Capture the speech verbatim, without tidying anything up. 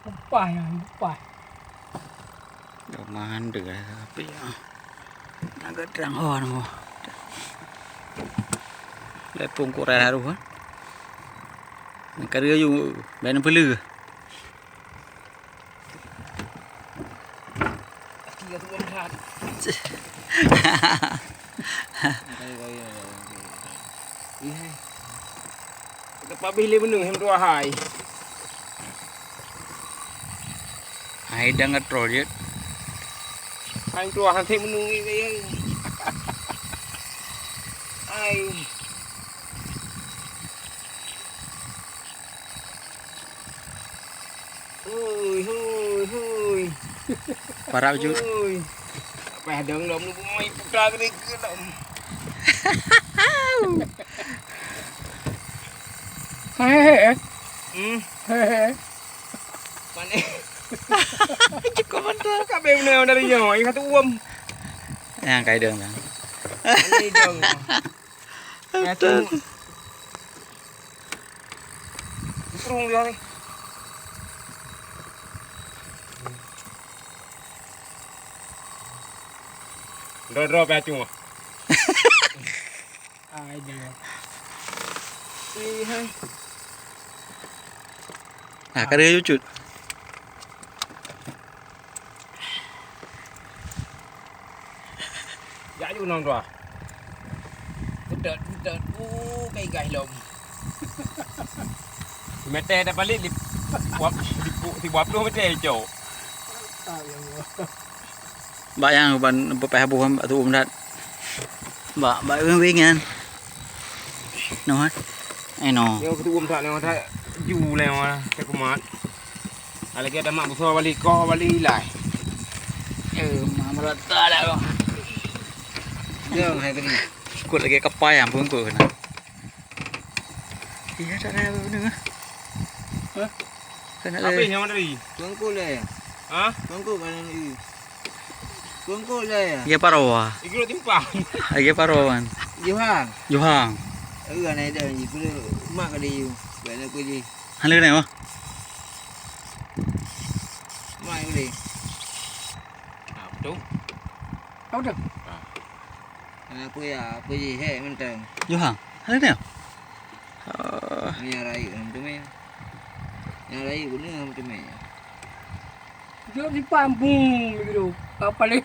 Upah ya, upah. Dah mandek dah, tapi ya. Agak terang ho nunggu. Lepung kurai haru kan. Karya yu, ben peuleuh. Teupabéh lé meuneueng hem dua hai. Hai dang ngetrol jeuet. Hai dua hai meuneueng ni kaya. Hai. Hui, hui, hui. Parah, Ucut. Hui. Apa dong lom lu bungoi putra ke ni ke dong. Hehehe. Hmm. Hehehe. Mana? Cukup mantap. Kabeh beuna dari nyoe, ai satu uem. Yang kai dong, Bang. Ini dong. Aduh. Burung dia ni. Dro-dro pih acung. Ai dia. Ih, hai. Nah, kada lucut. Jak ju nong dua. Betot, betot. Uh, kai gai lom. Meter dah balik di buat di bu- di buat puluh meter, Cok. Bak nyang ban pepeh habuh bak tu um dat. Bak, bak weng-weng nyan. Noh, eh. Eh, noh. Nyoe keutuwôm that, nyoe that ju lé, wah, cak kumat. Lagèe ada mak busoe bali, koh bali ilai. Eh, ma merata dah, wah. Dong, hai tadi. Kut lagèe kapai, ampun, kut kena. Iya, tak ada apa-apa. Hah? Kena. Habis lagi. Nyoe tadi. Tuan kut lé. Hah? Tuan kut kan ni. Kungkol saya. Lagi paro wah. Lagi dua timpang. Lagi paro kan. Johang. Johang. Iya, naik dah ni. Kuda mak ka dia. Buat apa je? Hana kena wah. Mak boleh. Ah, betul. Apa tu? Ah. Apa ya? Apa je? Hek mentang. Johang. Hana kena. Oh. Yang raya macam ni. Yang raya guna macam ni. Jok di pambung gitu. Kapal